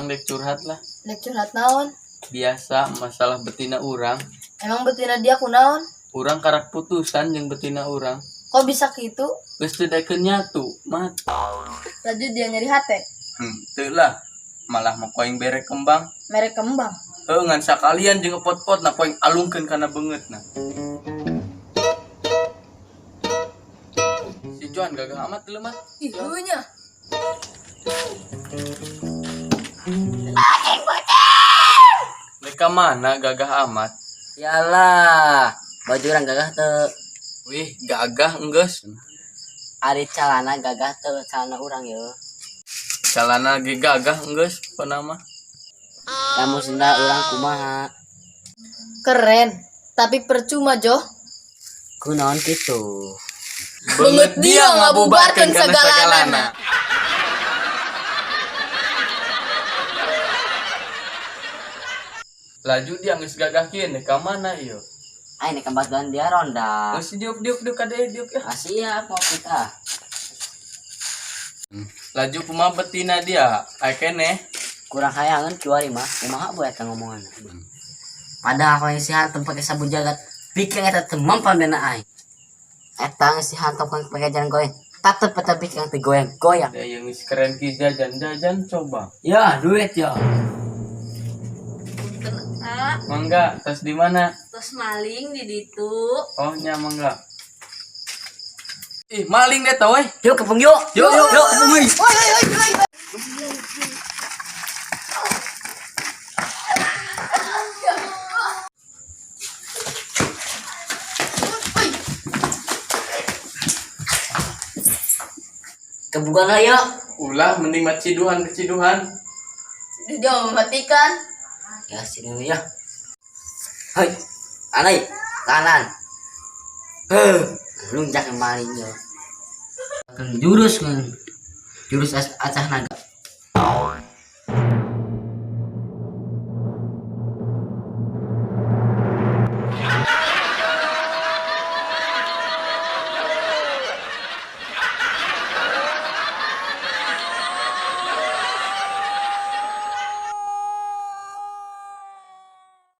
Urang dek curhat lah. Dek curhat naon? Biasa masalah betina urang. Emang betina dia kunaon? Urang karak putusan jeung betina urang. Kok bisa gitu? Geus teu daekeun nyatu, mat. Laju dia nyeri hate. Teu lah. Malah mau ku aing bere kembang. Merek kembang. Heuh, ngan sakalian jeung pot-pot na ku aing alungkeun kana beungeutna. Si Johan gagah amat teu mat. Ih, nya. Mereka mana gagah amat? Yalah, baju orang gagah teu. Wih, gagah enggeus. Ari calana gagah teu, calana urang ye. Calana ge gagah enggeus panama. Lamun sendal urang kumaha? Keren. Tapi percuma, Joh. Kunaon kitu? Beungeut dia ngabubarkeun kana sagalana. Laju dia geus gagah kieu nih ka mana ieu? Aing nek batuan dia ronda. Geus diuk diuk diuk kade diuk ya. Ah, siap mau kita. Laju kumaha betina dia? Aya keneh. Kurang hayangan kiwari mah, kumaha bae eta ngomongan. Padahal aku yang si hantam pakai sabun jagat, bikin eta teu mempan dena aing. Eta si hantam pakai jalan goyang, tetep eta bikin teu goyang-goyang. Da yang geus keren ki jajan-jajan coba. Ya, duit ya. Ah, Mangga, tas di mana? terus maling di ditu. Oh, nya mangga. Ih, maling deh tau, eh. Yuk kepung yuk. Yuk, yuk, yuk. Oi, oi, oi, oi. Kebukan lah yuk. Ulah mending mah ciduhan ciduhan. Dia mematikan. Ya sini ya. Hei, anai, kanan. Heh, lunjak yang maling yo. Jurus kan. Jurus acah naga.